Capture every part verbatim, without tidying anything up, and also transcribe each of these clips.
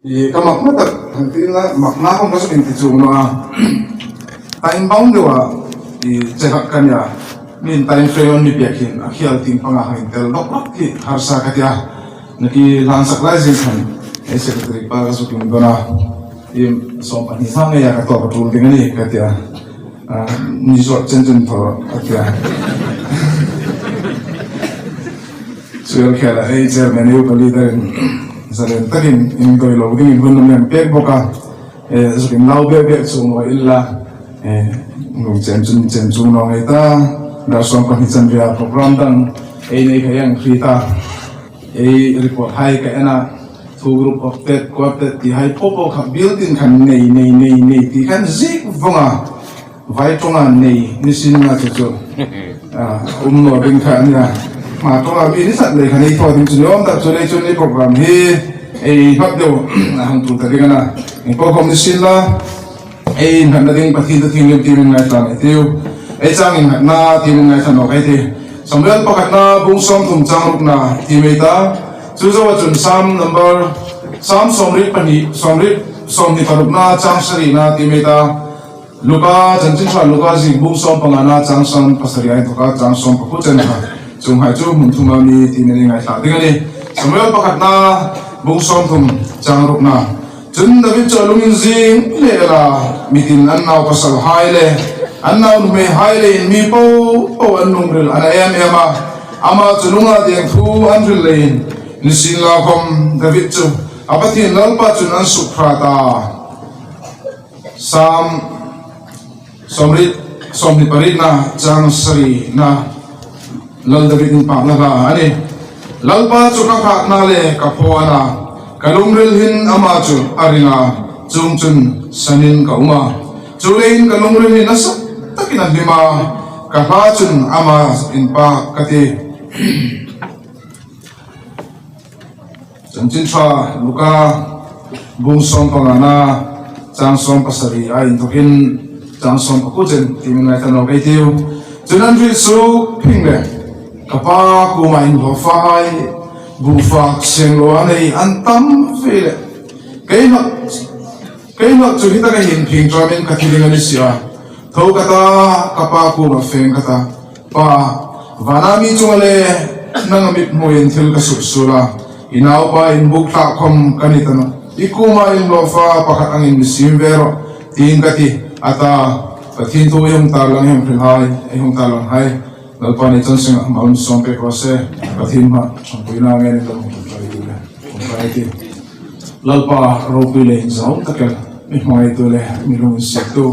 I ka mak ma tak hang ti la, mak na hong ka suk in ti chu no a. Time bound deu a, i che hak kan ya. Min time frame an mi piak hin, a khial ting panga hang tel dok dok ki harsa ka tia. Na ki lan sak lai zing khan, ei secretary pa ka suk in dona. I sawm pahni hang ya ka to ka tul ding a ni ka tia. A, ni zawt chen chen thaw a tia. Chuel khela ei chairman u pali darin zalen takin in doi lo dingin hun lam pek bawk a. E, zukin lau bek bek chung lo illa. E, nung chen chun chen chung lo ngai ta. Dar sawm pahni chanve program dang ei nei kha yang hri ta. Ei report hai ka en a. Two group, octet, quartet ti hai po po kha built-in khan nei, nei, nei, nei ti khan zik vong a. Vai ṭawnga nei, ni sin na chu chu. A, um naw ding kha a nia. Hma ṭawnga mi ni sat lei kha nei thaw ding chu ni awm tak chu lei chu ni program hi ei hlat deu a hang tul ta ding a na. Ei po khom ni sin la. Ei innghatna ding Pathien thu thienghlim ti min ngaithla ei tiu. Ei chang innghatna ti min ngaithla nawk ei ti. Samuel pakhatna bung sawmthum chang rukna ti mi ta. Chu zoa chun Psalm number, Psalm sawmriet pahni, sawmriet, sawmhni parukna chang sarina ti mi ta. Luka, Chanchin Ṭha Luka ziek bung sawmpangana chang sawm pasari a inthoka chang sawm pakuo chen kha. Chuonghai chu hmun thuma mi ti min ngaithla ding a nih. Samuel pakhatna bung sawmthum chang rukna. Chun David chu a lungin zing le ela, mitin an nau pasalhai le, an nau nuhmeihai le in mi po po an lungril a na em em a. Ama chu lunga deng thu an hril leiin, nisienlakhom David chu a Pathien Lalpa chun an suk hrat a. Psalm sawmriet, sawmhni parietna, chang sarina, Lal David inpakna hla a nih. Lalpa chu ka hratna le ka phaw a na, ka lungril hin ama chu a ring a, chuongchun sanin ka um a. Chuleiin ka lungril hi nasa takin a hlim a, ka hla chun ama inpak ka tih. Chanchin Ṭha Luka bung sawmpangana chang sawm pasari a inthokin chang sawm pakuo chen ti min ngaithla nawk ei tiu. Chun an hriet suk phing le, ka pa kuoma inhlawfahai, bu fak seng lo a nei an tam ve le. Kei hnawt, kei hnawt chu hi taka hin phing ṭamin ka thi ding a ni si a. Tho ka ta, ka pa kuoma feng ka ta. Pa, vana mi chunga le nanga mithmuin thil ka suksuol a, i naupa inbuk thla khom ka ni ta nawh. I kuoma inhlawfa pakhat angin mi siem ve rawh, tiin ka ti a ta. Pathien thu i hung tarlang, i hung hrilhai, i hung tarlanghai Lalpan ei chan sengah mal mi sawm pek raw se. Pathien hmaa ṭhangpuina ngei ni ta nawh. Lalpa, ropui le inzaum tak el, mi hmangaitu le mi lunginsiettu,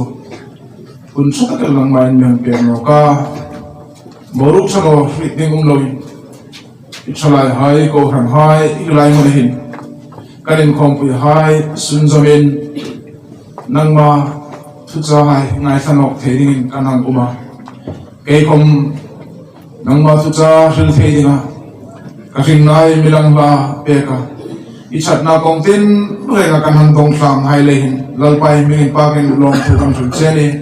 hun ṭha tak el nangmain mi hang pek nawk a. Boruok ṭha naw hriet ding um loin, i ṭhalaihai, i kohranhai, i lai hmuna hin kan inkhawmpuihai sunzawmin nangma thuchahai ngaithla nawk thei dingin kan hang um a. Kei khom nangma thucha hril thei dinga ka hringnai mi lang hla pek a. I ṭhatna kawng tinrenga kan hang dawng tlanghai lei hin Lalpa, i hming inpakin lawmthu kan hril che a nih.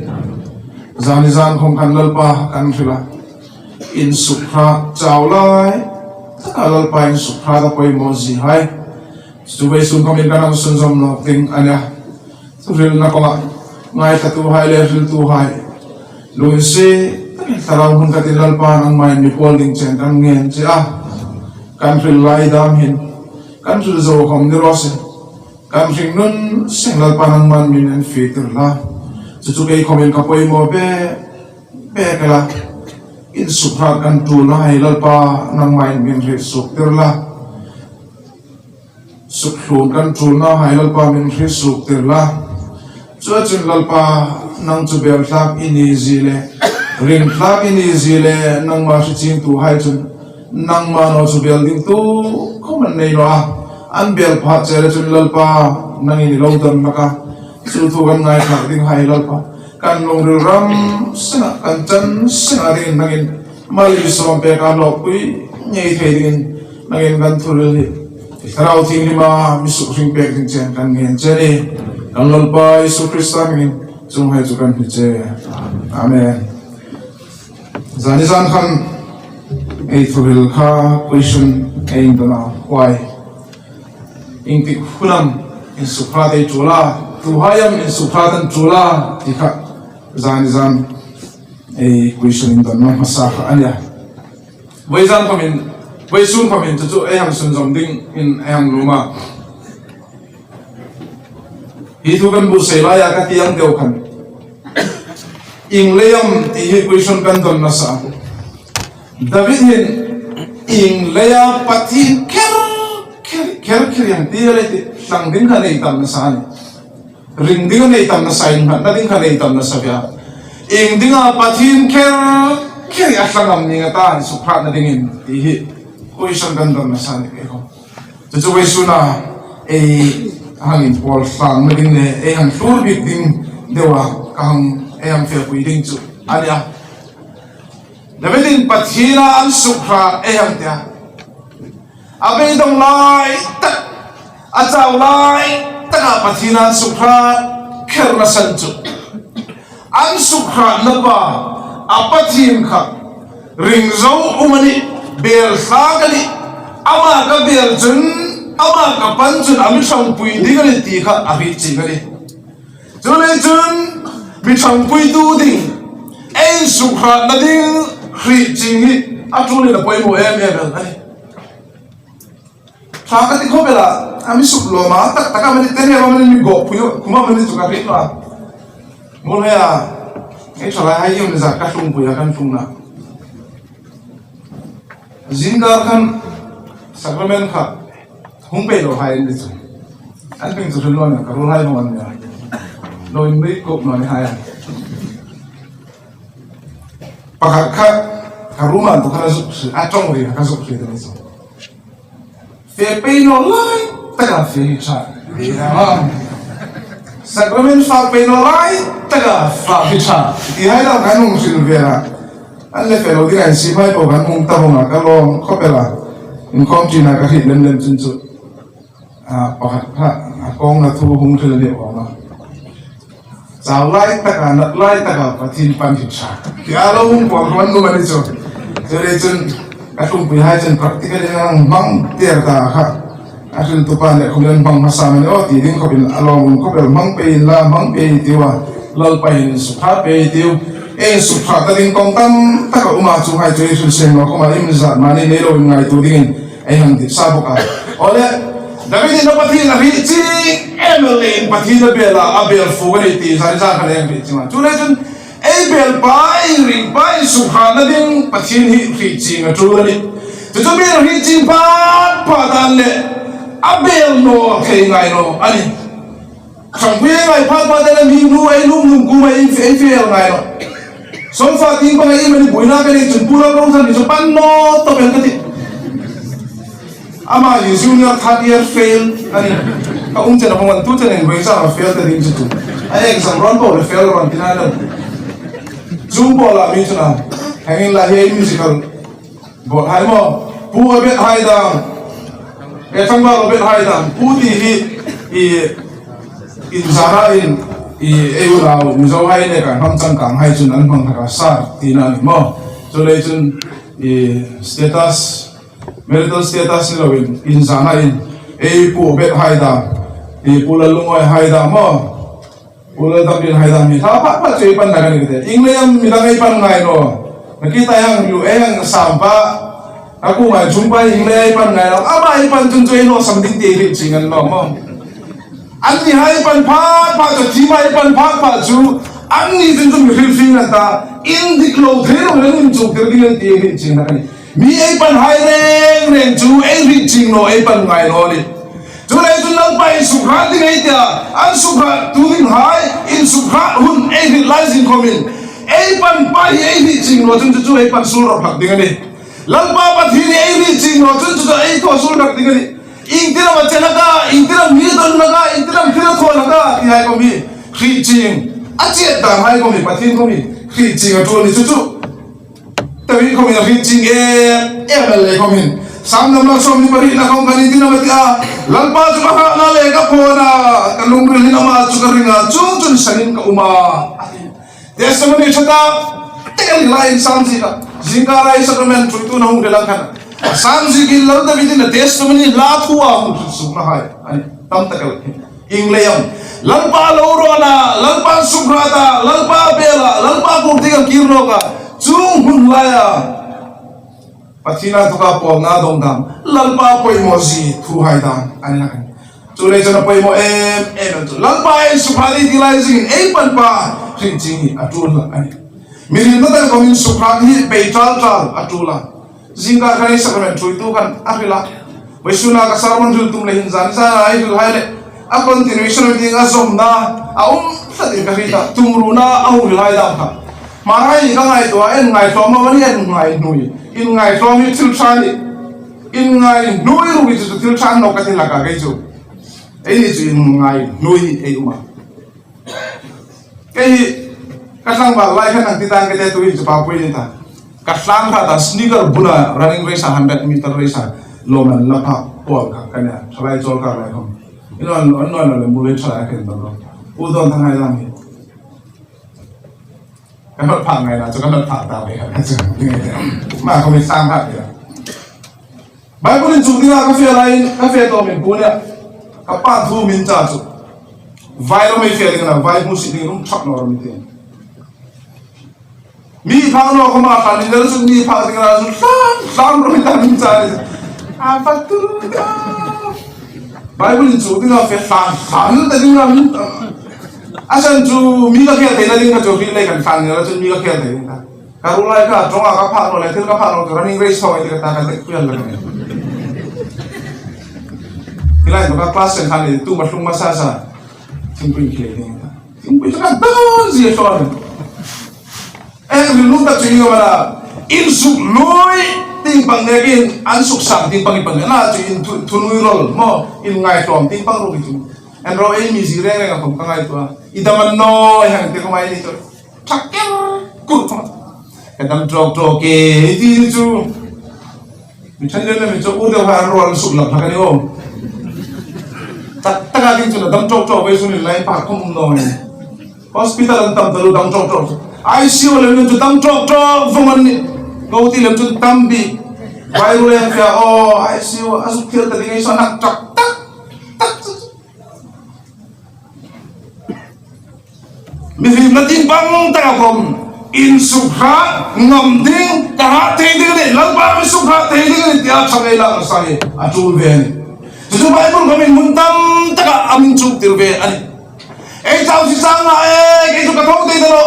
Zani zan khom khan Lalpa kan hril a. Insukhrat chau lai taka Lalpa insukhrat a poimaw zihai. Chu vawisun khomin kan hang sunzawm nawk ding a nih a. Thuhrilna kawnga ngaithlatuhai le hriltuhai, lunginsiet takin thlarau hmun khatin Lalpa nangmain mi pawl ding chen kan ngen che a. Kan hril lai dam hin, kan hril zo khom ni raw se, kan hringnun seng Lalpa nangman min en fie tir la. Chu chu kei khomin ka poimaw bek bek a la. Insukhrat kan ṭulnahai Lalpa nangmain min hriet suok tir la. Sukhlun kan ṭulnahai Lalpa min hriet suok tir la. Chu chun Lalpa, nang chu bel thlak i ni zie le, ring thlak i ni zie le, nangma hre chiengtuhai chun nangma naw chu bel dingtu khom an nei naw a. An bel pha che le chun Lalpa, nangin i lo dawn hlak a. Chu thu kan ngaithlak dinghai Lalpa, kan lungril ram senga, kan chan senga dingin nangin mal mi sawm pek a, lawmpui ngei thei dingin nangin kan thuhril hi i Thlarau Thienghlima mi sukhring pek ding chen kan ngen che a nih. Kan Lalpa Isu Krista hmingin chuonghai chu kan hni che. Amen. Zani zan khan ei thuhril kha question ei indona huai. Iengtik hun am Insukhrat ei ṭul a, tuhai am insukhrat an ṭul a, ti kha zani zan ei question-in dawnna hmasa kha a nih a. Vawizan khawmin, vawisun khawmin chu chu ei hang sunzawm dingin ei hang nuom a. Hi thu kan buotsai laia ka ti ang deu khan, ieng lei am ti hi question kan dawn nasa. David hin ieng leia Pathien kher, kher, kher, kher ang ti lei ti, hlang ding kha nei tam nasa a nih. Ring ding a nei tam nasa, innghatna ding kha nei tam nasa a. Ieng dinga Pathien kher, kher a hlang am ni nga ta, insukhratna dingin ti hi question kan dawn nasa a nih kei khawm. Chu chu vawisuna ei hang inpawl tlangna ding le ei hang thlur bik ding deua ka hang, ei hang felpui ding chu a nih a. David-in Pathiena an sukhrat ei hang ti a. A beidawng lai tak, a chau lai taka Pathiena an sukhrat kherna san chu, an sukhratna pa a Pathien kha ring zo um a nih, bel thlak a nih, ama ka bel chun, ama ka pan chun a mi ṭhangpui ding a nih ti kha a hriet chieng a nih. Chuleiin chun mi ṭhangpuitu ding, ei sukhratna ding hriet chieng hi a ṭulin a poimaw em em el a nih. Ṭha ka ti khawp el a, a mi suk lawm a, tak tak amanih, te hne amanih mi gawp pui, khum amanih chu ka hriet naw a. Muolhoi a, ei ṭhalaihai iemani zat ka tlungpui a, kan tlungna. Zingkar khan sacrament kha hung pei lo hai an ni chu. An hming chu hril naw nih a, ka ruolhai hmang an nih a. Lo inbei kop naw ni hai a. Pakhat kha ka ruolhai tu kha zuk hri, a ṭawng ri kha zuk hri ta ni chu. Fe pei naw lai taka fe hi ṭha. Sacrament fak pei naw lai taka fak hi ṭha. Ti hai dam kan hung hril ve a. An le fe lo ding a, insip hai po kan hung ta vong a, ka lawm khawp el a. Inkhawm ṭina ka hriet lem lem chun chu. A, pakhat kha, a kawngna thu hung hril a ni awm a. Chau lai taka, nat lai taka Pathien pan hi ṭha. Ti a lo hung pawl hman nuom a ni chu. Chuleiin chun ka tlungpuihai chun practical-in an hmang tier ta kha. A hriltu pa le khawm an hmang hmasa am a ni aw ti ding khawpin a lawm um khawp el, hmang pei inla, hmang pei tiu a. Lalpa hin insukhrat pei tiu. Ei insukhrat ta ding kawng tam tak a um a, chuhai chu ei hril seng naw khawma, ei mi zat mani nei loin ngaituo dingin ei hang dit sa bawk a. Awle, David-in a Pathien a hriet chieng em el leiin Pathien a bel a, a bel fuk a nih ti zani zan khan ei hang hriet chieng a. Chuleiin chun ei bel pa, ei ring pa, ei sukhratna ding Pathien hi hriet chieng a ṭul a nih. Chu chu mi hriet chieng phat phat an le a bel naw thei ngai naw a nih. Ṭhangpui ei ngai phat phat an le mi nu ei lum lum kuoma ei fe, ei fe el ngai naw. Sawm fa tieng panga iemani buoina ka nei chun Pu Lalrongthar ni chu pan naw tawp el ka tih. Ama hi junior third year fail a nih. Ka um chen a hung an tu chen in vei chang a fail ta ding chu chu. A exam run po le fail run tina lo. Chung po la mi chu na. Hangin la hi musical board hai maw. Pu Obed hai dam. E thang ba Obed hai dam. Pu ti hi i inzana in i ei unau Mizo hai le kan hmang changkang hai chun an hmang haka sar tina ni maw. Chuleiin chun i status, marital status ni loin, inzana in, ei Pu Obed hai dam, ei Pu Lallungoi hai dam maw, Pu Laldampin hai dam hi, ṭha phat phat chu ei pan ngai a nih ka ti. Ieng leiin am midang ei pan ngai naw. Nakie ta hang lu ei hang sam pa, a kuoma chungpa ieng leiin ei pan ngai naw. Ama ei pan chun chu ei lo sam ding ti hriet chieng a ni naw maw. Annihai pan phat phat chu, thiem ei pan phat phat chu, anni chun chu mi hrilfie an ta, indik lo thei lo le inchuktir ding an ti hriet chieng a nih. Mi ei pan hai reng reng chu ei hriet chieng naw, ei pan ngai naw a nih. Chuleiin chun Lalpa insukhrat ding ei tia, an sukhrattu dinghai insukhrat hun ei hriet lai zing khawmin, ei pan pa hi ei hriet chieng naw chun chu chu ei pan suol rawp hlak ding a nih. Lalpa Pathien hi ei hriet chieng naw chun chu chu ei thaw suol hlak ding a nih. Iengtin am a che hlak a, iengtin am mi don hlak a, iengtin am thil a thaw hlak a, ti hai khawm hi hriet chieng. A chiet dan hai khawm hi Pathien khawm hi hriet chieng a ṭul ni chu chu. David khawmin a hriet chieng em em el lei khawmin. Sam number sawmhni pariet na khawm khan iengtin am a ti a, Lalpa chu ka hratna le ka pawna, ka lungril hin ama chu ka ring a, chuong chun sangin ka um a. Testimony ṭha tak tak a ni lai Sam ziek a. Zingkar a sacrament ṭhuoitu na hung hre lang khan. Sam ziekin Lal David-in a testimony hla thua hung hril sukna hai a ni tam tak el. Ieng leiin am? Lalpa lo rawna, Lalpa sukhrata, Lalpa bela, Lalpa kuoma kir nawka, chuong hun laia Pathien inthoka pawlna dawng dam, Lalpa poimawzie thuhai dam a ni nawh. Chuleiin chun a poimaw em em chu Lalpa ei sukhrat ti lai zingin ei pan pa hriet ching hi a ṭul hlak a nih. Mi hrilna tak khawmin sukhrat hi bei ṭal ṭal a ṭul a. Zingkar khan ei sacrament ṭhuoitu khan a hril a. Vawisuna ka sermon hril tum le hin zan zan ei hril hai le, a continuation of ding a zawmna a um tlat in ka hriet a, tumruna a hung hril hai dam kha. Hmarhai ka ngaituo a, ei ngaituo mawh a ni, ei ngaihnuoi. Ei ngaituo hi thil ṭha a nih. Ei ngaihnuoi ruok hi chu thil ṭha naw ka ti hlak a, kei chu. Eini chu ei ngaihnuoi ei um a. Kei hi ka tlangval lai khan an ti tah, kei te tu hi chu pa pui ni ta. Ka tlang kha ta sneaker bula running race a, hundred meter race a, lawmman la pha pawl kha ka nih a, thalai chawl kar lai khawm. Inhawi lo, inhawi lo le mu le thalai khen dam lo. U don thang hai lam hi. Ka hnawt phak ngai la, chu ka hnawt phak ta ve ka chu. Ma khawm ei sang phak ni la. Bible inchuk dinga ka fe lai, ka fe tawp min pu nia. Ka pa thu min cha chu. Vai lo mei fe ding la, vai hmu sih ding rum thak naw ram ti. Mi phak naw khawma hlan ni la chu mi phak ding la chu hlan, hlan ram ta min cha ni. A pa tu ka. Bible inchuk dinga fe hlan, hlan ta ding la min. A san chu mi ka khel theina ding ka chu hril le kan hlan ni la chu mi ka khel thei ding ka. Ka ruolhai kha, ṭawnga ka phak naw le, thil ka phak naw, running race thaw ei ti ka ta, ka tek pial la ka ni. Hi lai ka class ten khan ni, tu ma hlung ma sa sa. Thingpui khel ni ta. Thingpui ka don zie thaw ni. Ei hril nuom tak chu ieng am a na. Insuknuoi tieng pang nekin, insuksang tieng pang i pang na chu in thu, thunui rol maw, inngaitlawm tieng pang ruok i chu. An ro ei mi zie reng reng a khawm ka ngaituo a. I dam a ni naw, hang te khawm ei ni chu. Thak ker kur khawm. Ka dam ṭawk ṭawk e, i ti ni chu. Mi ṭhen le mi chu u deu ha ruol suk lam ha ka ni o. Tak tak a ding chu na dam ṭawk ṭawk ve sun lai pa khawm um naw e. Hospital an tam taluo dam ṭawk ṭawk. I C U lem chu dam ṭawk ṭawk vawng an nih. Ko ti lem chu tam bik. Vai ru lem ka o, I C U a suk thil ta ding ei sa nak tak tak tak. Mi hrietna tieng pang tak a khawm, insukhrah ngam ding, ka hrah thei ding a nih, Lalpa mi sukhrah thei ding a nih, tia ṭhang ei lak sa hi a ṭul ve a nih. Chu chu Bible khawmin hmun tam taka a min chuktir ve a nih. Ei chau si sang a e, kei chu ka tho thei ta lo.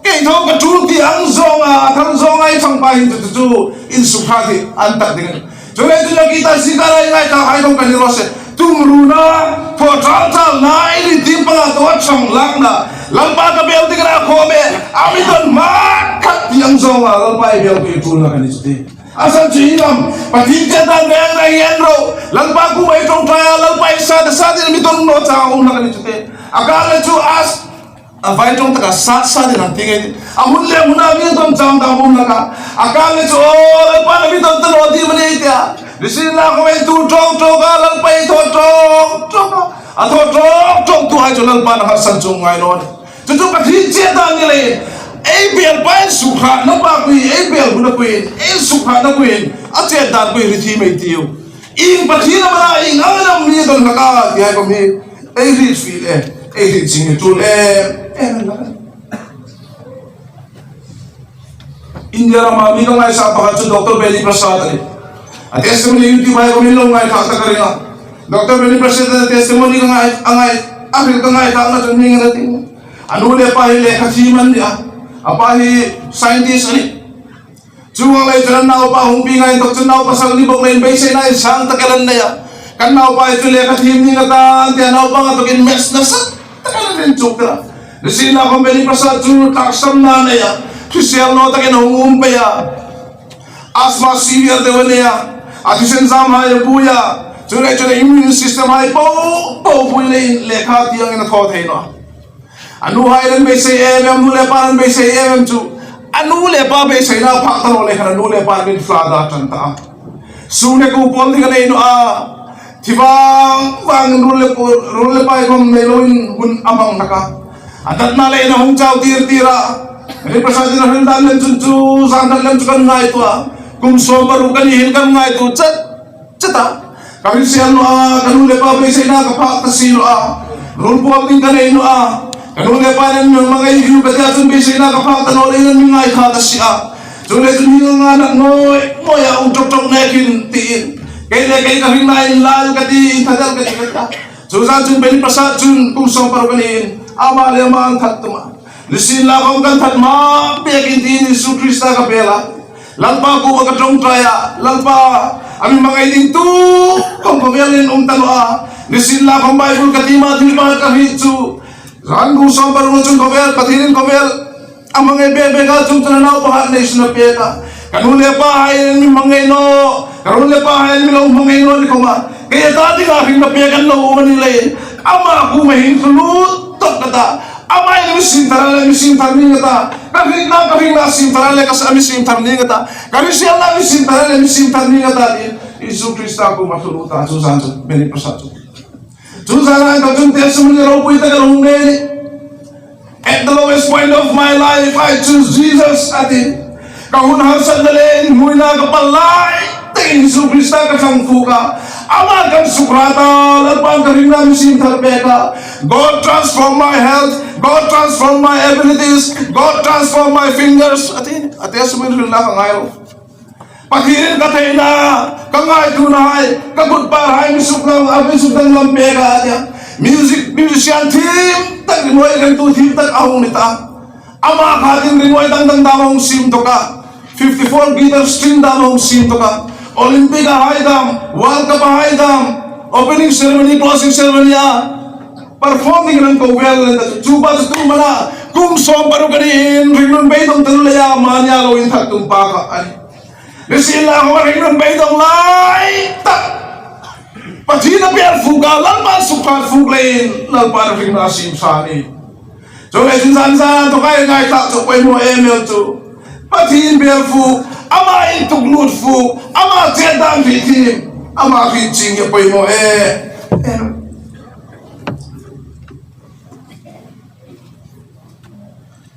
Kei tho ka ṭul ti ang zawnga, a thar zawnga ei ṭhang pa hin chu chu chu insukhrah ti an tak ding. Chu le chu le ki ta si ka lai ngai ta hai tho ka ni ro se. Tumruna, thaw ṭal ṭalna, ei ni tieng panga thaw ṭhang lakna. Lalpa ka bel ding a na khawm e, a mi don hma khat ti ang zawnga, Lalpa ei bel pei ṭulna ka ni chu ti. A san chu hi lam, Pathien chang dan ve ang na hi an ro. Lalpa kuoma ei ṭawngṭai a, Lalpa ei sa ta sa ti mi don naw chang um na ka ni chu ti. A kar le chu as A vai ṭawng taka sat sat in an ti ngei. A hmun le hmuna mi don chang dang hmun laka. A kar le chu, o, Lalpa na mi don ta naw ti mani tia. Nisienlakhawm ei tu ṭawk ṭawk a, Lalpa ei thaw ṭawk ṭawk a. A thaw ṭawk ṭawk tuhai chu Lalpa na harsan chu ngai naw. Chu chu Pathien chang dan ni le. Ei bel pa insukhrahna pa kuoi, ei bel hmuna kuoi, ei sukhrahna kuoi, a chang dan kuoi ri thi mei tiu. Ieng Pathien am a na, ieng ang am a na mi don laka, ti hai ko mi. Ei hriet fiel e, ei hriet ching hi ṭul e, e, India rama mi ka ngaisang pakhat chu Doctor Beni Prasad a nih. A testimony YouTube-a khawm min lo ngaithlak ta ka ring a. Doctor Beni Prasad a testimony ka ngai, a ngai, a hril ka ngaithlakna chu mi ngen a ti. A nu le pa hi lekha thiem an nih a. A pa hi scientist a nih. Chuong ang lai chun an naupa hung pi ngai inthok chun naupa sal ni bawk leiin beiseina insang tak el an nei a. Kan naupa hi chu lekha thiem ni nga ta an ti a, naupa nga inthokin maths nasa tak el an inchuk tir a. Nisienlakhawm Beni Prasad chu tlaksapna a nei a. Hrisel naw takin a hung um pei a. Asthma severe deu a nei a. A thisen zamhai a buoi a. Chu lai chun a immune system hai po po buoi leiin lekha ti angin a thaw thei naw a. A nuhai an beisei em em, nu le pa an beisei em em chu. A nu le pa beiseina phak ta naw le khan a nu le pa min fla da ṭan ta. Sum le kuo pawl ding a nei naw a. Thi vang vang ruol le pu-, ruol le pai khawm nei loin hun a hmang hlak a. A natna leiin a hung chau tir tir a. Ri Prasad-in a hril dan lem chun chu, zan dan lem chu kan ngaituo a. Kum sawm paruk ka ni hin kan ngaituo chat. Chata, ka hrisel naw a, ka nu le pa beiseina ka phak ta si naw a. Rul puak ding ka nei naw a. Ka nu le pa nen mi hmangai viu ka tia chun beiseina ka phak ta naw leiin an mi ngaitha ta si a. Chuleiin chun hi nga na ngoi ngoi a um ṭawk ṭawk nekin tiin. Kei le kei ka hringna inla el ka ti, inthadal ka ti ka ta. Chu zan chun Benny Prasad chun kum sawm paruk a niin ama le ama an that tum a. Nisienlakhawm kan that hma pekin tiin Isu Krista ka bel a. Lalpa kuoma ka ṭawngṭai a, Lalpa, a mi hmangai ding tu khawm khawvelin um ta naw a. Nisienlakhawm Bible ka tiem a, thil pakhat ka hriet chu. Zan kum sawm paruk chun khawvel, Pathienin khawvel a hmangai bek bek a, chuongchun a nau pakhat neisun a pek a. Ka nu le pahai an mi hmangai naw, ka nu le pahai an mi lo hmangai naw ni khawma, kei a ta dinga hringna pek an lo um a ni leiin, ama kuoma hin ka lut tawk ka ta. Ama hin mi siem thar a le mi siem thar ning a ta. Ka hringna, ka hringna siem thar a le ka sa mi siem thar ning a ta. Ka hrisel na mi siem thar a le mi siem thar ning a ta tiin Isu Krista kuoma ka lut a, chu zan chu, Benny Prasad chu. Chu zan a ka chun testimony ropui tak a lo nei. At the lowest point of my life, I choose Jesus, a ti. Ka hun harsatna le inhmuina ka pal lai takin Isu Krista ka thlang fuk a. Ama kan sukra ta, Lalpan ka hringna mi siem thar pek a. God transform my health, God transform my abilities, God transform my fingers, a ti. A testimony hril la ka ngai lo. Pathienin ka theina, ka ngaituonahai, ka kut parhai mi sukdang, a mi sukdanglam pek a tia. Music, musician thiem tak, ringawia ringtu thiem tak a hung ni ta. Ama khatin ringawia dang dang dam a hung siem tawk a. Fifty-four guitar string dam a hung siem tawk a. Olympic a hai dam, World Cup a hai dam, opening ceremony, closing ceremony a perform dingin an ko vel a, chu pa chu tu mana kum sawm paruk a niin hringnun beidawng taluo leia mani a lo inthat tum pa kha a nih. Nisienlakhawm hringnun beidawng lai tak. Pathien a bel fuk a, Lalpan sukthar fuk leiin Lalpan hringna siem sa a nih. Chuleiin zan zan thaw kai ngai tak chu poimaw em el chu. Pathien bel fuk, ama intuk lut fuk, ama chet dan hriet thiem, ama hriet chieng hi poimaw em.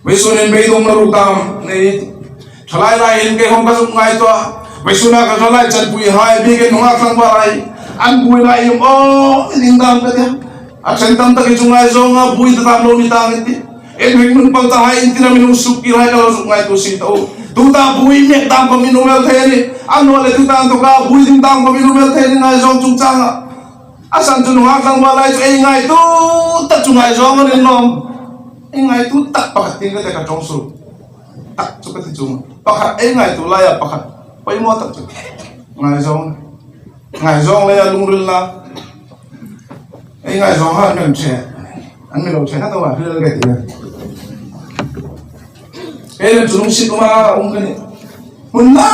Vawisun hin beidawng na ru tam nei. Thalai lai hin kei hawng ka zuk ngaituo a. Vawisuna ka thalai chanpuihai, biekin nunghak tlangvalhai an buoina ei um aw, i ding dam ka tia. A ṭhen tam tak hi chu ngaizawng a, buoi ta tam lo ni tang i ti. Ei hringnun pal tahai in tina mi hung suk kir hai ka lo zuk ngaituo si ta u. Tuta buoi mek dam khawm in um el thei a nih. Annawleh tuta inthawka buoi ding dam khawm in um el thei a nih ngaizawng chungchanga. A san chu nunghak tlangvalhai chu ei ngaituo tak chu ngaizawng a ni naw am? Ei ngaituo tak pakhat tiin ka ti ka ṭawng suok. Tak chu ka ti chuong. Pakhat ei ngaituo laia pakhat poimaw tak chu. Ngaizawng. Ngaizawng leia lungril na. Ei ngaizawng hai an ṭhe. An mi lo ṭhe na ta wa, hril ka ti. Ei le chu lungsiet um a um ka nih. Hun na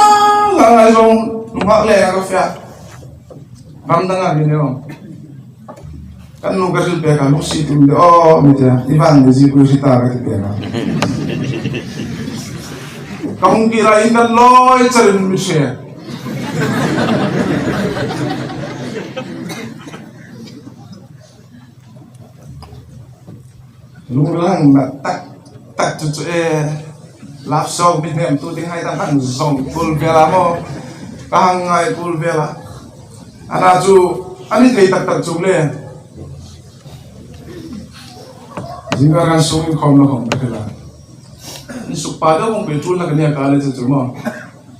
la ngaizawng nunghak le ka fia. Ram danga mi neu. Kan nu ka hril pek a, lungsiet um de aw, mi tia, i vang ni zie pui hrita ka ti pek a. Ka hung kir a, in kan lawi charin mi ṭhe. Lungril hang na tak tak chu chu e, love song mi hnemtu dinghai ta hang zawng kul vel a maw, ka hang ngai kul vel a. Ana chu a ni thei tak tak chu le. Zingkar kan sung inkhawmna khawm ka hril a. Insuk pa deuh hung pei ṭul na ka nia ka le chu chu maw.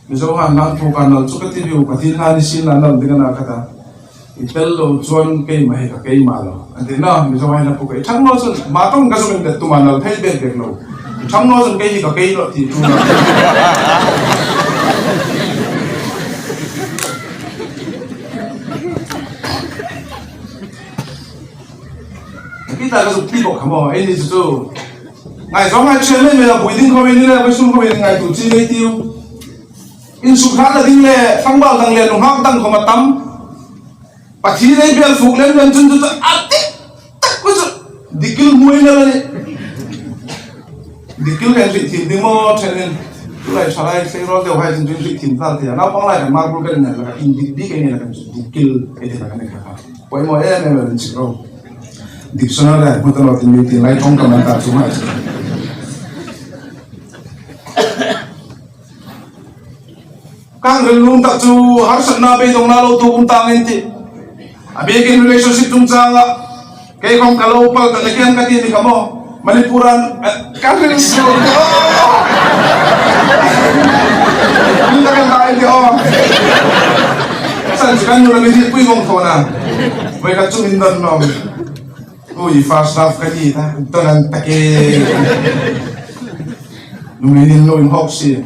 Mizo han nang phu ka nal chu ka ti viu, Pathien han ni sin la nal ding a na ka ta. I tel lo chuan keima hi ka keima lo. An ti na, Mizo han na phu ka i thang lo chun, ma tawng ka zung in det tuma nal thei bek bek lo. I thang lo chun kei hi ka kei lo ti tu na. Pi ta ka zuk ti bawk kha maw, ei ni chu chu. Ngaizawng hai chen mai mai la, buoi ding khawm ei ni le, buoi sum khawm ei ni, ngaitu chi nei tiu. Insuk hratna ding le, tlangval dang le, nunghak dang khawm a tam. Pathien ei bel fuk lem lem chun chu chu a dik tak ku chu. Dikil hmuina la ni. Dikil kan hriet thiem ding maw ṭhenin. Tulai thalai sei rawl deuhai chun hriet thiem tal thei a. Naupang lai kan marble kan nei la, indik bik ei nei la kan chu dikil ei ti la kan nei kha. Poimaw em em a rin chik ro. Dictionary-a hmu ta lo ti mi ti lai ṭawng ka man ta chu mai. Kan hril nuom tak chu harsatna, beidawngna lo tuok um tang in ti. A bikin relationship chungchanga Kei khom ka lo pal ta nakian ka ti ni ka maw. Manipur-an, eh, ka hril suok. Ni ta kan dai ti aw. San chu kan nu la mi ti pui vong tho na. Voi ka chu min don nom. Ui, first love ka ti ta. Don an ta ke. Nu mi nin lo in hok si.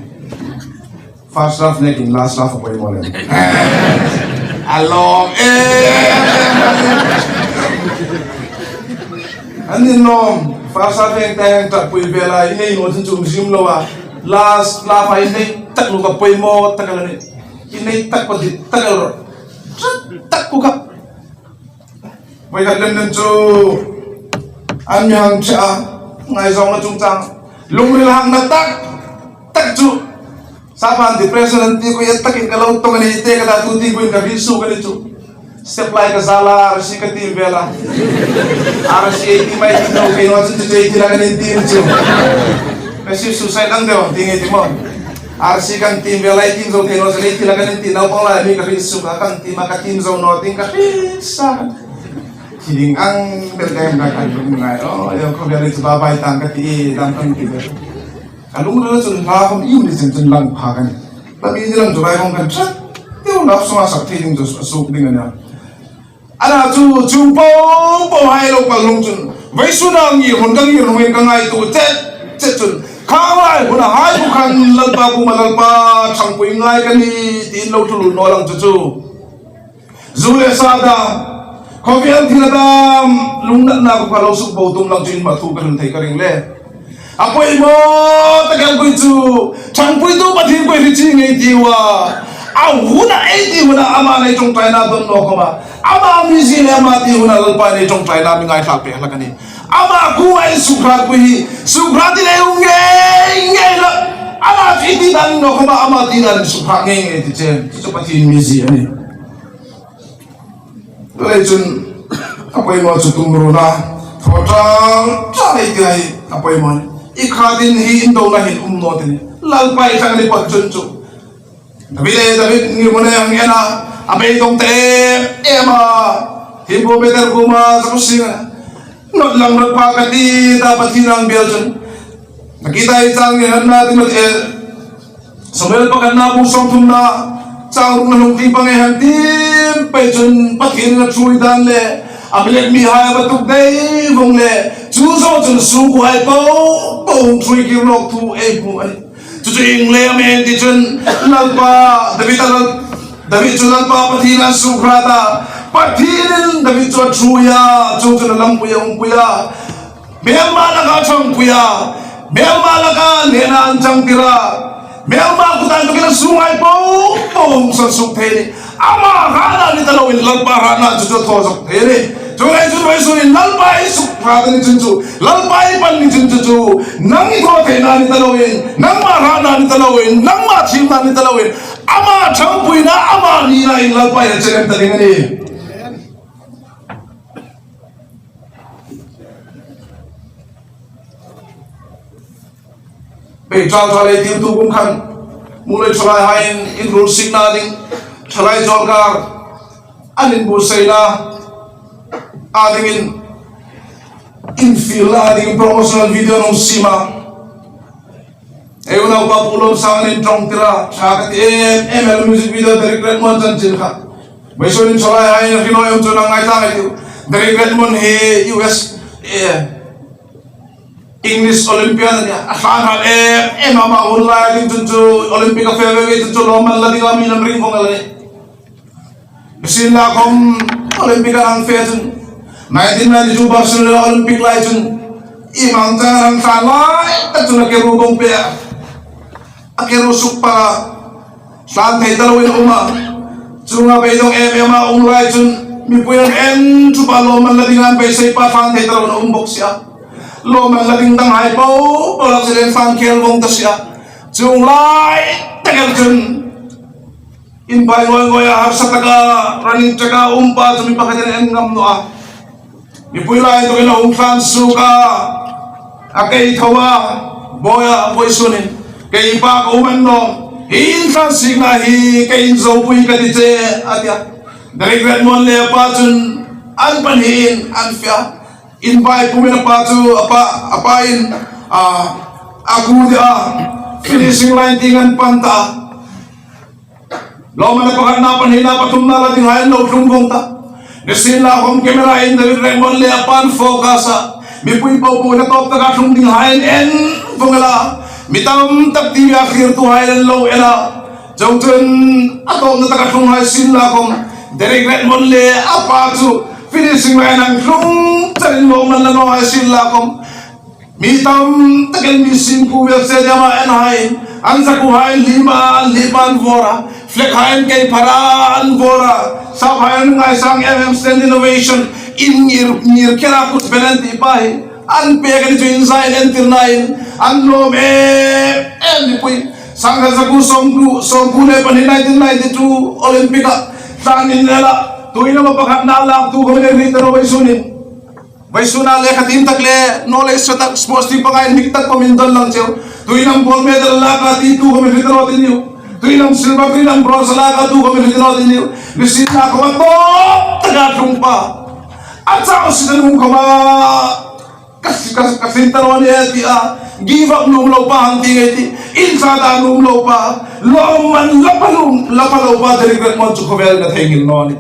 First love nekin last love a poimaw le. A lawm e. An ni nawm, first love heng ta heng ta pui vela, i nei naw chun chu um zing lo a. Last love a i nei tak lo ka poimaw tak a la ni. I nei tak pa di tak a lo. Tak ku ka. Voi khat lem nen chu an mi hang ṭha a, ngaizawngna chungchang. Lungril hangna tak tak chu. Sapan depression an ti kha, a takin ka lo tong a ni ti ka ta tu ti kha, ka hril suok a ni chu. Step lai ka zala, arsi ka tim vela. Arsi ei ti mai ti no, kei no chu chu ei ti la ka ni ti chu. Ka si suicide ang deu ti ngei ti maw. Arsi kan tim vela, ei tim zo kei no chu ei ti la ka ni ti naupang lai mi ka hril suok a, kan tim a ka tim zo naw ti ka hril sa. Ti ding ang bel ka em ka kan ngai. Oh, yo ko bel chu ba bai tang ka ti dam kan ti bel. Ka lungrila chun hla khom iu ni chen chun lang pha ka ni. Ba mi ni lang chu bai khom kan ṭha. Teu love song a sak thei ding chu a suk ding a nia. Ana chu chu po po hai lo pal hlung chun. Vawisun a ngir hun ka ngir hun ka ngaituo chet chet chun. Kha lai hun a hai bu khan Lalpa kuoma Lalpa ṭhangpui ngai ka ni tiin lo thulu naw lang chu chu. Zu le sa dam, khawvel thil dam, lungnatna kuoma lo suk bo tum lang chu inhma thu ka hril thei ka ring le. A poimaw tak el kha chu, ṭhangpuitu Pathien kha hi chi ngei ti a. A hun a ei ti hun a ama nei ṭawngṭaina don naw khom a. Ama mizie le ama ti hun a Lalpa nei ṭawngṭaina mi ngaithlak pek hlak a nih. Ama kuoma insuk hrât kha hi, suk hrât ti le um ngei ngei la. Ama ti ti dan naw khom a, ama ti dan suk hrât ngei ngei ti chen. Chu Pathien mizie a nih. Chuleiin chun a poimaw chu tum ruol a, thaw ṭal ṭal ei ti hai a poimaw. I khatin hi indona hin um naw ti ni. Lalpa i ṭhang ni pawt chun chu. David e, David, ngirhmun ei hang en a, a beidong ta em em a. Hi bo beter kuoma, sa ku sing a. Nawt lang nawt pha ka ti ta Pathien hang biel chun. Nakie ta ei chang ni han na ti mat e. Samuel pakhatna bung sawmthumna, chang rukna hnung tieng pang ei hang tiem pei chun Pathien a ṭhuoi dan le, Amalek mihai a va tuk dai vong le, chu zo chun sukuhai po po hung ṭhuoi kir nawk thu ei hmu a nih. Chu chu ieng leia am a ni ti chun Lalpa, David a Lal-, David chu Lalpa Pathien a suk hrât a, Pathienin David chu a ṭhuoi a, chu chu a lampui a umpui a. Hmelma laka ṭhangpui a, hmelma laka nena an ṭhangtir a, hmelma kuta inthawkin a sunghai po po hung sansuk thei a nih. Ama hrâtna ni ta loin Lalpa hrâtna chu chu thaw zuk thei a nih. Chuleiin chun vawisun hin Lalpa i suk hrât ni chun chu, Lalpa i pan ni chun chu chu, nang i thaw theina ni ta loin, nangma hrâtna ni ta loin, nangma thiemna ni ta loin, ama ṭhangpuina, ama nina in Lalpa i a chen ta ding a nih. Pei ṭal ṭal ei tiu tu kum khan, hmu lei ṭhalaihaiin inruol sikna ding, ṭhalai zalkar an inbuotsaina a dingin, infielna a dingin promotional video an hung siem a. Ei unaupa Pu Lawmsang an inṭawngtir a, ṭha ka ti em em el music video Derek Redmond chanchin kha. Vawisun hin ṭhalaihai hre naw em chu nang ngai ta ngai tiu. Derek Redmond hi U S, eh, English Olympian a nia. A hlan hal em em ama hun lai ding chun chu Olympic a fe ve ve chun chu lawmman la dinga mi an ring vong a la nih. Sin la khom Olympic a hang fe chun, nineteen ninety-two Barcelona Olympic lai chun, i mang chang hang hlan lai tak chun a ke ru bong pe a. A ke ru suk pa hlan thei ta loin a um a. Chunga beidong em em a um lai chun, mipui an en chu pa lawmman la ding an beisei pa hlan thei ta loin a um bok si a. Lawmman la ding danghai po po lak si leng hlan khel vong ta si a. Chuong lai tak el chun, inbai ngoi ngoi a harsa taka running track a um pa chu mi pakhatin en ngam naw a. Mipui lai inthokin a hung hlan suok a. A kei thaw a. Bawi a, vawisun hin kei pa ka um a ni nawh. Hi inhlan sikna hi kei inzopui ka ti che a ti a. Derek Redmond le a pa chun an pan hin an fe a. In vai pumin a pa chu, a pa, a pa in, a, a ku dia, finishing line tieng an pan ta. Lawmman pakhatna, pahnina, pathumna la dinghai an lo tlung vong ta. Nisienlakhawm camera-in David Redmond le a pa'n focus a. Mipui popo na tawp taka tlung dinghai an en vong a la. Mi tam tak T V-a thlirtuhai an lo en a. Chuongchun a tawpna taka tlunghai sienlakhawm David Redmond le a pa chu finishing line-a an tlung charin lawmman la nawhai sienlakhawm mi tam takin mi singkuo vel stadium-a an hain, an zakuohai an hlim a, an hlim a an vawr a, flag-hai an kei phar a, an vawr a, sap-hai an ngaisang em em, standing ovation, in ngir, ngir kher a kut pen an ti pa hi, an pek a ni chu inzain entirnain, an lawm em em mipui. Sangkhat zakuo sawmkuo, sawmkuo le pahni, nineteen ninety-two Olympic-a, tlan in lela, tuin ama pakhatna lak tu khom le ri ta ro vawisun in. Vawisuna lekha thiem tak le, knowledge tak, sports thiem pangai hnik tak khom in don lang cheu. Tuin am gold medal laka tu khom in hriet naw ti niu. Tuin am silver, tuin am bronze laka tu khom in hriet naw ti niu. Nisienlakhawm a tawp taka tlung pa. A chau si ta nuom khom a. Ka, ka, ka hriet ta naw ni e ti a. Give up nuom lo pa hang ti ngei ti. Insa ta nuom lo pa. Lawmman la pa nuom, la pa lo pa, David Redmond chu khawvel na thei ngil naw ni.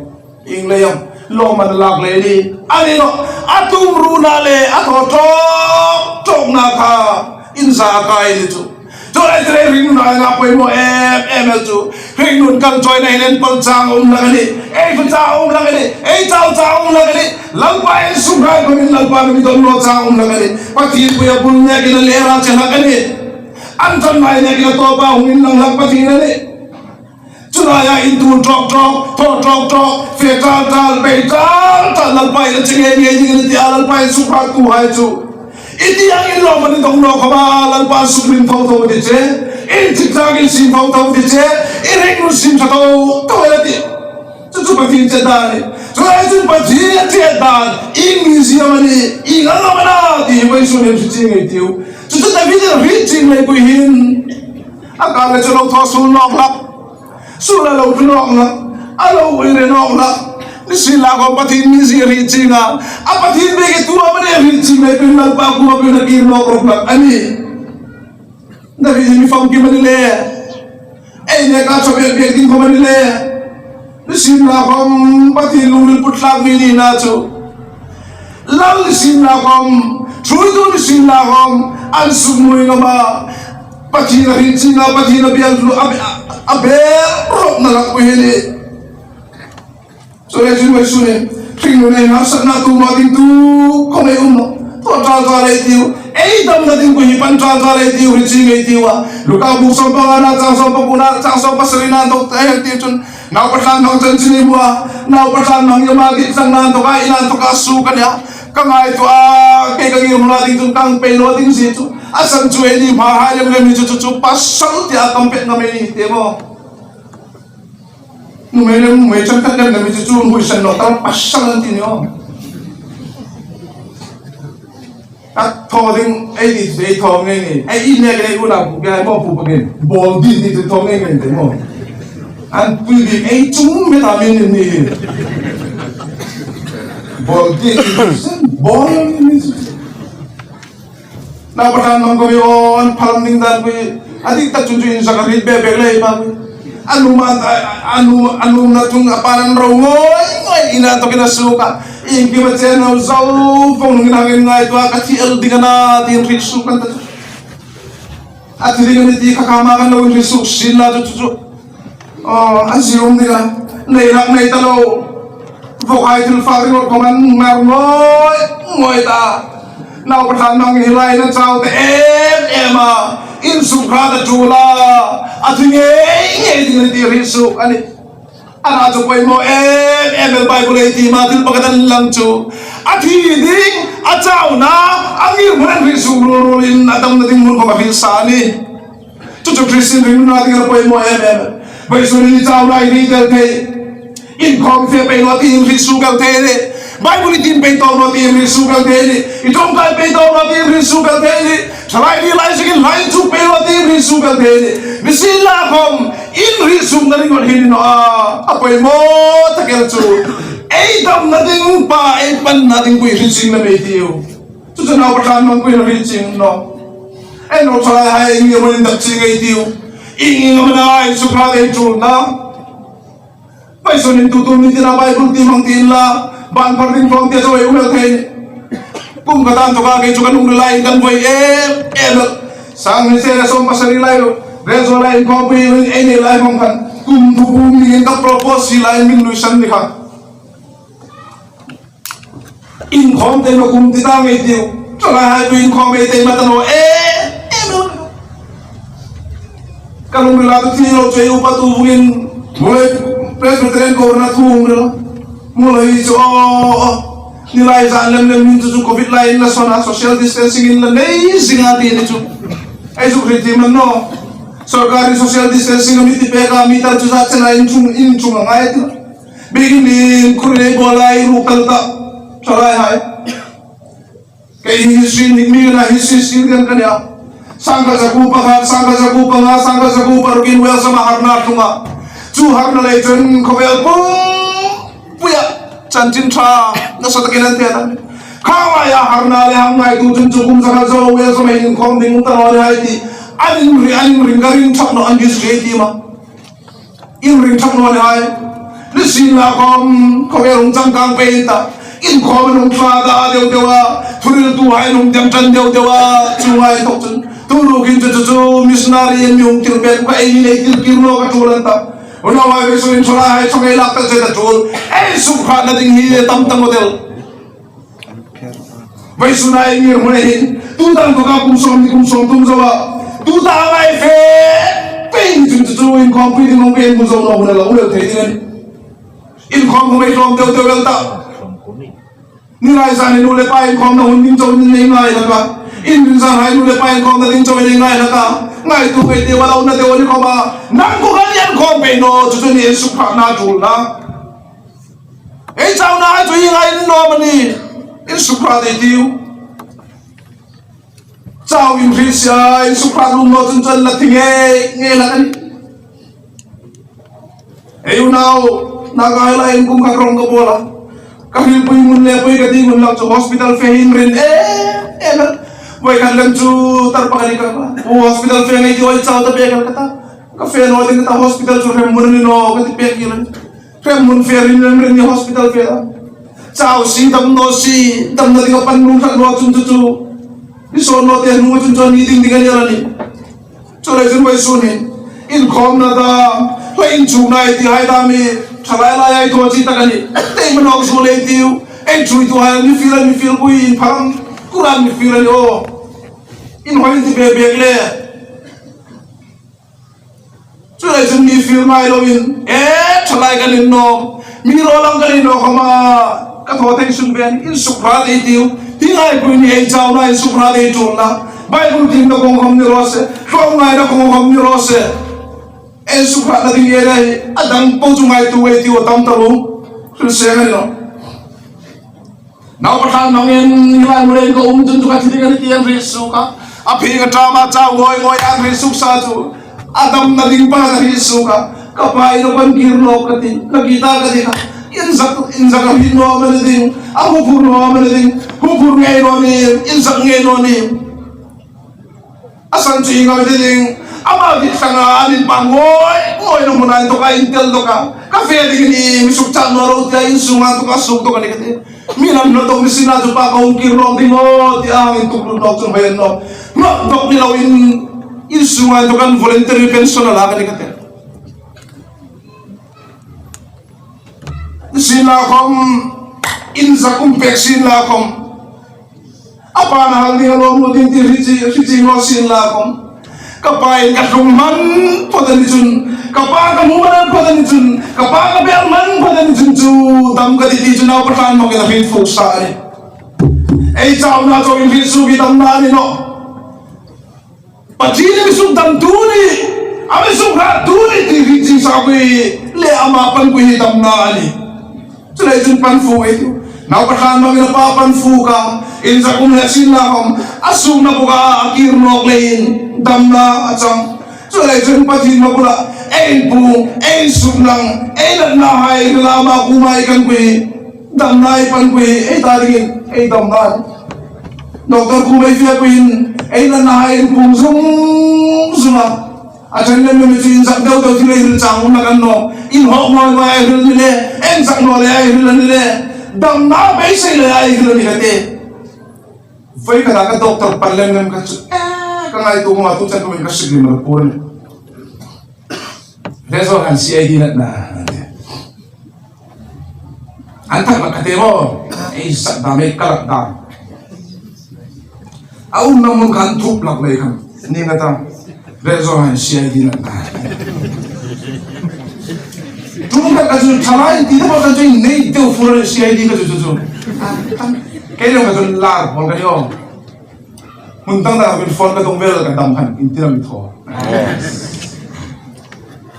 Ieng leiin lawmman lak lei ni. A ni naw, a tum ruona le, a thaw tawk tawkna kha inza a kai ni chu. Chu lai chu le hringnuna a poimaw em em el chu. Hringnun kan chawina hin en pal chang um hlak a nih. Ei fe chang um hlak a nih. Ei chau chang um hlak a nih. Lalpa insuk rai khawmin Lalpa mi don naw chang um hlak a nih. Pathien puia bul nekin a lera che hlak a nih. An tan mai nekin a tawpa hung inlang hlak Pathien a nih. Chu laia intuon tawk tawk, thaw tawk tawk, fe tal tal, bei tal tal, Lalpa in a che ngei ngei ding a nih tia, Lalpa insuk hlaktuhai chu. I ti angin lawmman i dong naw khom a, Lalpa suk hlim tho tho ti che, inchik chakin siem tho tho ti che, i hringnun siem tho tho a ti. Chu chu Pathien che dan a nih. Chu lai chu Pathien che dan, i mi zie am a nih, i ngal am a na ti, vawisun hin hriet chieng ei tiu. Chu chu David-in hriet chieng leipui hin. A kar le chu lo thaw suol nawk hlak. Suol a lo tlu nawk hlak, a lo uire nawk hlak. Nisienlakhawm Pathien mi zie hriet chieng a. A Pathien bek tu am a nih hriet chieng leipuiin Lalpa kuoma pei a kir nawk hlak a nih. David hi mi famkim a ni le. Ei neka chawbek bek ding khom a ni le. Nisienlakhawm Pathien lungril put hlak mi nina chu. Lal nisienlakhawm, ṭhuoitu nisienlakhawm, an suk nuoi ngam a. Pathien a hriet chieng a, Pathien a biek hlak, a, a, a biek hlak nawna hlak pui hi a nih. Chu le chun vawisun hin, hringnun ei harsatna tu ma ding tu khom ei um naw. Thaw tal tal ei tiu, ei damna ding pui hi pan tal tal ei tiu, hriet chieng ei tiu a. Luka bung sawm pangana, chang sawm pakuona, chang sawm pasarina, dawk ei tiu chun. Naupa tlanhmang chanchin i hmu a, naupa tlanhmang i um a, dit sang nan tawka, i nan tawka suk a nih a. Ka ngaituo a, kei ka ngir hmuna ding chun ka hang pei naw ding zie chu. A san chu eini hmahai lem lem hi chu, chu, chu, pasal tia kam pek ngam ei ni ti maw. Nuhmei lem nuhmei chang khat lem lem hi chu, chu, huisan naw ta pasal an ti ni aw. A thaw ding, ei ti, ei thaw ngei ngei. Ei i nek ei unau pu, ei maw pu pakin. Bawl ding ti chu thaw ngei ngei ti maw. An pui ding ei chung met a mi ni ni. Bawl ding ti chu, bawl ni ni chu. Naupa tlanhmang khom ei awn, phalam ding dan pui. A dik tak chun chu insak a hriet bek bek lei ma pui. A nuom a, a, a nuom, a nuomna thung a pa'n an ro ngoi ngoi, i nan tawkin a suk a. Iengkim a che naw zo vong nungin hang inngaituo a, ka thi el ding a na, tiin hriet suk an ta chu. A thi ding a nih ti kha kha ma kan lo inhriet suk sien la chu chu chu. Aw, a zie um ding a. Nei hlak nei ta lo. Vawkhai thil fak ringawt khom an mar ngoi ngoi ta. Naupa tlanhmang hi lai na chau ta em em a. Insuk hrat a ṭul a. A thi ngei ngei ding a nih ti hriet suk a nih. A na chu poimaw em em el Bible ei ti ma thil pakhat a inlang chu. A thi ding, a chauna, a ngir hmun an hriet suk ruol ruolin a damna ding hmun khom a hriet sa a nih. Chu chu Christian ringnunna ding a poimaw em em. Vawisun hin i chauna i hriet el thei. Inkhawm fe pei naw ti hriet suk el thei a nih. Bible i tiem pei tawk naw ti hriet suk el thei a nih. I ṭawngṭai pei tawk naw ti hriet suk el thei a nih. Thalai ni lai zikin hlai inchuk pei naw ti hriet suk el thei a nih. Nisienlakhawm, in hriet sukna ringawt hi ni naw a, a poimaw tak el chu. Ei damna ding pa, ei panna ding pui hriet chieng la mei tiu. Chu chu nau pa tlan mang pui la hriet chieng naw. Ei lo thalai hai ngi mo in dak chieng ei tiu. Ing ing am na ai sukha ei chu na. Pai sun in tu tu ni tina Bible ti mang tin la. Ban par ding phong tia chu ei um el thei. Kum ka tan to ka kei chu kan um lai kan voi em em. Sang ni se la som pasari lai lo. Re zo lai ko pui ei ni lai phong kan. Kum tu kum ni ka propose lai min lui san ni kha. Inkhawm te ma kum ti ta ngei tiu. Thalai hai tu inkhawm ei te ma ta naw e. E no. Ka lung rila tu ti lo che u pa tu vungin. Mule Presbyterian ko na thu vung rila. Mule hi chu o. Ni lai zan lem lem min chu chu covid lai in la sona social distancing in la nei zinga ti ni chu. Ei chu ri ti man naw. Sorkari social distancing mi ti pek a mi ta chu za chena in chung in chung a ngai ti. Biginin kuri bolai ru kalta. Thalai hai. Kei history ni mi na history skill kan kan ya. Sangka zaku pakhat, sangka zaku panga, sangka zaku parukin wel sama harna thunga. Chu harna lei chun khawvel pum puya. Chanchin tha na sa takin an te ta. Khawa ya harna le hang ngai tu chun chu kum zakhat zo wel sama inkhawm ding ta lo hai ti. Anin ri anin ring ka ring thak no an history ti ma. Inring thak naw ni hai. Ni sin la khawm, khawm e rung chang kang pei ta. Inkhawm an hung thla ta deu deu a. Thuhriltu hai an hung tiam tan deu deu a. Chu ngai tok chun. Tu rukin chu chu chu missionary an mi hung tir pek ka ei ni ei tir kir lo ka tul an ta. Unau hai ve su in thla hai thong ei lak ta che ta tul. Ei sukha na ding hi tam tam model. Vawisuna ei ngir hmun hin, tu dang ko ka kum sawm ni kum sawm tum zo a. Tu dang ai fe, pe ni chun chu chu inkhawm pui ding hong pe hmun zo lo hmun a lo lo thei ding a nih. Inkhawm hmun ei tlawm deu deu el ta. Ni lai zan hin nu le pa inkhawmna hun ding chau ni nei ngai la ka. Inring zan hai nu le pa inkhawmna ding chau nei ngai la ka. Ngaitu ngei deu a lo na deu ni khawma. Nang ko kan inkhawm pei naw chu chu ni sukha na tul na. Ei chau na chu hi ngai naw ma ni. Insukha dei tiu. Chau in hri sia, insukha lum naw chun chun la thi ngei ngei la ka nih. Ei unau, na ngai la in kum ka rong ka bola. Ka hril pui mun le pui ka ti mun lang chu hospital fe hin rin e, e la. Voi kan lem chu tar pa ka ni ka. Hospital fe ngei ti oi chau ta pe ka ta. Ka fe naw ding ka ta hospital chu hrem mun ni naw ka ti pek hi la. Hrem hmun fe rin rin rin ni hospital fe a. Chau si dam naw si, damna ding a pan lung thak naw chun chu chu. Ni sawn naw te hnung chun chu ni ding ding a ni a la ni. Chu lai chun vawisun hin. Inkhawmna ta, hla inchukna ei ti hai ta mi. Thalai lai ai thaw chi tak a ni. Tei ma nawk su lei tiu. Ei chui tu hai mi fil a mi fil pui in pham. Kuran mi fil a ni o. Inhawi ti be bek le. Chu lai chun mi fil ngai loin, e, thalai kan ni naw, mi ro lam kan ni naw khawma, ka thaw thei sung ven, insukha dei tiu, ti ngai pui ni ei chau na insukha dei tul na, Bible tin na kong khawm ni ro se, ro ngai na kong khawm ni ro se, insukha na ding e dai, a dang po chu ngai tu ei tiu tam ta lung, chu se ngai naw. Naupa tlan mangin, hi lai hmun hin ka um chun chu ka thi ding a ni ti an hriet suok a. A phing a ṭam a, chau ngoi ngoi an hriet suok sa chu. A damna ding pa an hriet suok a. Ka pa in a pan kir nawk ka ti, ka kir ta ka ti kha. Inzak, inzak a hriet naw am a ni ding, a huphur naw am a ni ding, huphur ngei naw ni, inzak ngei naw ni. A san chu ieng am a ti ding, ama dit tlanga an inpang ngoi ngoi na hmuna inthawka intel dawka. Ka fe ding ni mi suk chan naw lo tia insunga inthawka suk dawk a ni ka ti. Mi nan hnawl dawk ni sina chu pa ka hung kir nawk ding aw tia hang intuk lut nawk chu hmai an nawk. Hnawl dawk ni loin insunga inthawka voluntary pension a lak a ni ka ti. Sin la khawm, inzak um pek sin la khawm. A pa na hal ding a lawm lo ding ti hriet chieng, hriet chieng naw sin la khawm. Ka pa in ka tlung hman phawt a ni chun, ka pa ka hmu hman phawt a ni chun, ka pa ka bel hman phawt a ni chun chu dam ka ti ti chu naupa tlan mawng in a hriet fuk sa a nih. Ei chauna chauh in hriet suok hi damna a ni nawh. Pathien a mi suk dam tu ni, a mi suk hrat tu ni ti hriet chieng sa pui le ama pan pui hi damna a nih. Chu lai chun pan fuk ei tiu. Naupa tlan mawng in a pa pan fuk a, inzak um le sin la khawm, a sukna bawk a, a kir nawk leiin damna a chang. Chu lai chun Pathien ma bula, ei pu, ei suk lang, ei natna hai, la ma ku mai kan pui. Damna ei panpui, ei ta dingin, ei damna. Doctor kuomah ei fe puiin, ei natnahai ei pung zung zung a. A ṭhen lem lem chu inzak deu deu thil ei hril chang um naw kan naw. Inhawk naw le ei hril a ni le, inzak naw le ei hril a ni le. Damna beisei le ei hril a ni ka ti. Voi ka ta ka doctor pan lem lem ka chu. Eh, ka ngaituo ma tu chan ko min ka sik lim lo pur ni. Rezo han C I D natna. An thak lak ka ti maw. Ei sak dam, ei kalak dam. A umna hmun khan thup lak lei khan. Ni nga ta. Rezo han C I D natna. Tum ka ka chu thalai ti ta ka chu nei deu fur C I D ka chu chu chu. Kei lo ka chu lar bol ka yo. Hmun dang dang a phone ka tung vel ka dam khan, in tira mi thaw.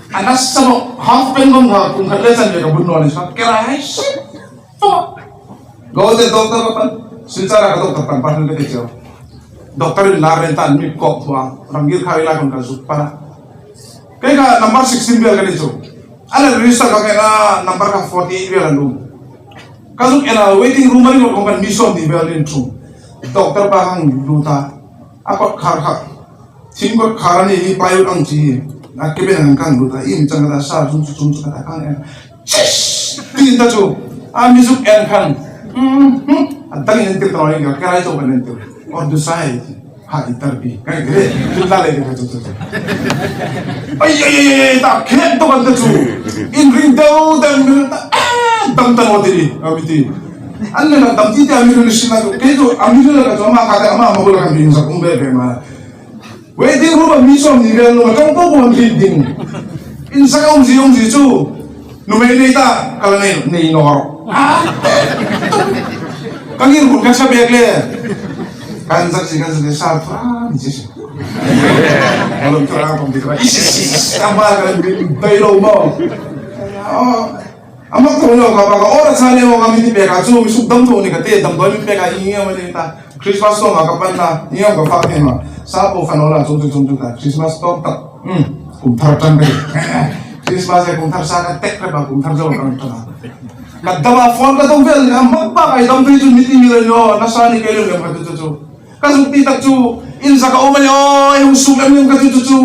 A nasa naw, half pant bang ha, kum khat le chan ve ka bun naw ni sa, ke lai hai si. Go te doctor ka pan, Silchar a ka doctor pan, pan ka te cheu. Doctor in la ren tan mi kop thua, Ramgir kha ila kon ka zuk pana. Kei ka number sixteen vel ka ni chu. Ana register ka kena number ka forty-eight vel an um. Ka zuk ena waiting room a ring kong kan mi sawmhni vel in ṭhung. Doctor pa hang lut a. A kot khar kha. Thing kot khar a ni hi plywood ang chi. A ke ben ang kang lut a. In chang ta sa chung chung chung ta kang en. Chis! Tin ta chu. A mi zuk en khan. Hmm, hmm. A dang in tir ta ring ka, ka rai to kan en tir. Or du sai. Ha, i tar pi. Kai, kai, tu ta le, kai, tu, tu, tu. Ai, ai, ai, ai, ai, ta, khe, to kan ta chu. In ring deu, deu, mi ta, ah, dam ta no ti, a mi ti. An le na dam ti, ti, a mi ring si na, ke tu, a mi ring la ka chu, ama ka te, ama, ama ko la kan ring sa, kum be, be ma. Waiting room a mi sawmhni vel lo, ma tong po po an ring ding. In sa ka um zi, um zi chu. Nuhmei nei ta, ka la nei, nei naw. Ah! Ka ngir hun ka sa bek le. Kan zak si, kan zak si, sa thura ni si si. Ka lawm thura pawm ti thura. Is, is, is, is. Ka ba ka lawm dai lo maw. Oh. Ama ko lo ka ba ka ora sa le maw ka mi ti bek a chu, mi suk dam tho ni ka te, dam doi mi bek a, i nge ma ni ta. Christmas song a ka pan na, ni ang ka fa ke ma. Sa po fa no la, chung chung chung chung ta. Christmas song ta. Hmm. Kum thar tang ka. Christmas e kum thar sa ka tek ka ba kum thar zo ka ta. Ka dam a phone ka tung vel ni, a mak ba ka i dam tu chu mi ti mi le no, na sa ni ke le ka tu chu chu. Ka zuk ti tak chu, in sa ka um a ni o, i hung suk lem ni ka chu chu chu.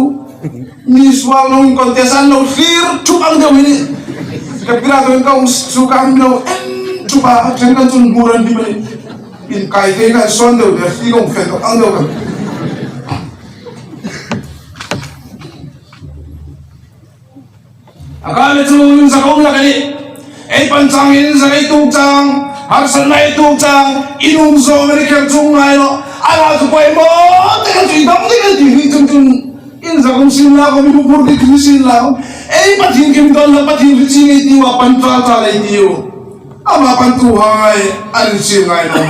Mi sual nung kon te san lo hlir thup ang deu ni. Ka pira to ka hung suk ang deu, em, thup a, chen kan chun buran di mani. In kai te kan son deu, de, i kong fen ang deu kan. A ka le chu in sa ka um la ka ni. Ei pan chang in sa ei tuk chang, harsatna ei tuk chang, in um zo mani khel chung ngai lo. A la chu koi mo, te ka chu i dam te ka ti hi chung chung. In sa ka um sin la ko mi bu pur ti ti sin la ko. Ei Pathien kim don la Pathien ri chi ngai ti wa pan tra tra lei ti u. Ama pan tu hai, an chi ngai lo.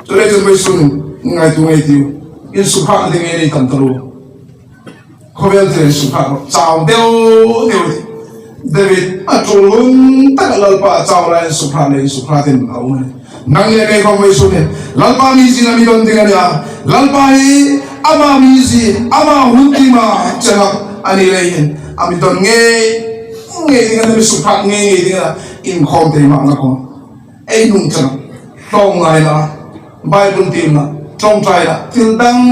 Chu le chun vawisun ngaituo ngei ei tiu. Insukhrahna ding ei nei tam taluo. Khawvel thil insukhrah chau deu deu. David a tul hun tak Lalpa chau lai insukhrah le insukhrah tin a um a nih. Nang le kei khawm vawisun hin Lalpa mizie a mi don ding a nih a. Lalpa hi ama mizie, ama hun tima chena a ni lei hin a mi don ngei ngei ding a, mi sukhrah ngei ngei ding a, inkhawm te mah na khawm. Ei nung chang, ṭawngngaina, Bible tiemna, ṭawngṭaina, thil dang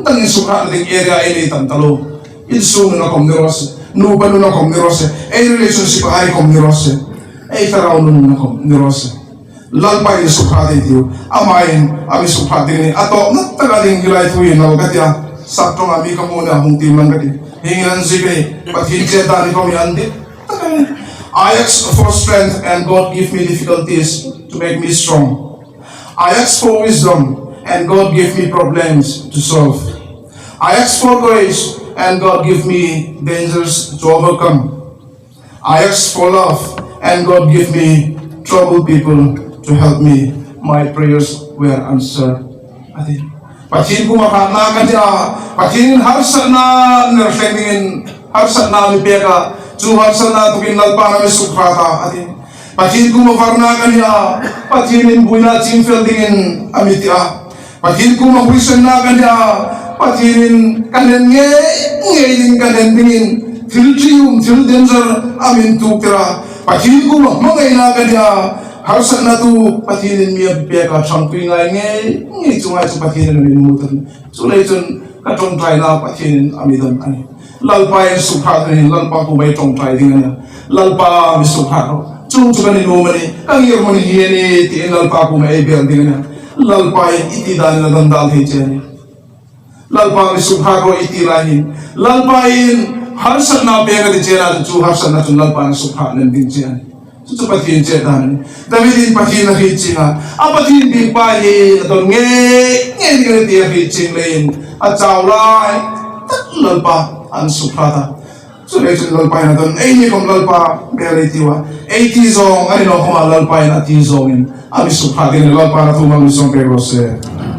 dang insukhrahna ding area ei nei tam taluo. Insung nuna khawm ni raw se, nupa nuna khawm ni raw se, ei relationship hai khawm ni raw se, ei thlarau nuna khawm ni raw se. Lalpa insukhrah ei tiu, amain a mi sukhrah ding a nih, a tawpna taka ding hi lai thu hi nal ka tia, sak ṭawnga mi ka hmu a hung tiem lang ka ti. Hi ngan zie kei, Pathien che ta ni khawm hi an dik. I ask for strength and God give me difficulties to make me strong. I ask for wisdom and God give me problems to solve. I ask for grace and God give me dangers to overcome. I ask for love and God give me troubled people to help me. My prayers were answered. A ti. Pathien kuoma hratna ka tia, Pathienin harsatna ner thleng dingin, harsatna mi pek a, chu harsatna tukin Lalpan a mi sukhrah ta, a ti. Pathien kuoma varna ka nia, Pathienin buoina ching fel dingin a mi ti a. Pathien kuoma huoisenna ka nia, Pathienin ka hnen ngei ngei ding ka hnen dingin, thil ṭium, thil danger a mi intuok tir a. Pathien kuoma hmangaina ka nih a, harsatna tu Pathienin mi a pêk a, ṭhangpui ngai ngei ngei chu ngai chu Pathienin a mi hmu ta. Chuleiin chun ka ṭawngṭaina Pathienin a mi don a nih. Lalpain sukhrât dingin Lalpa kuoma ei ṭawngṭai ding a nih. Lalpa, mi sukhrât rawh. Chuong chu ka ni nuom a nih, ka ngirhmun hi a nih tiin Lalpa kuoma ei bêl ding a nih. Lalpain i ti danin a don dal thei che a nih. Lalpa, mi sukhrât rawh i ti lai hin, Lalpain harsatna pêk a ti che a, chu harsatna chun Lalpain a sukhrât lem ding che a nih. Chu chu Pathien che dan a nih. Davidin Pathien a hriet chieng a, a Pathien biekpa hi a don ngei ngei ding a nih ti a hriet chieng leiin a chau lai tak Lalpa an sukhrât a. Chuleiin chun Lalpain a don, eini khawm Lalpa bêl ei tiu a, ei ti zawng a ni naw khawma Lalpain a ti zawngin a mi sukhrât ding a nih. Lalpain a thu mal mi sawm pêk raw se.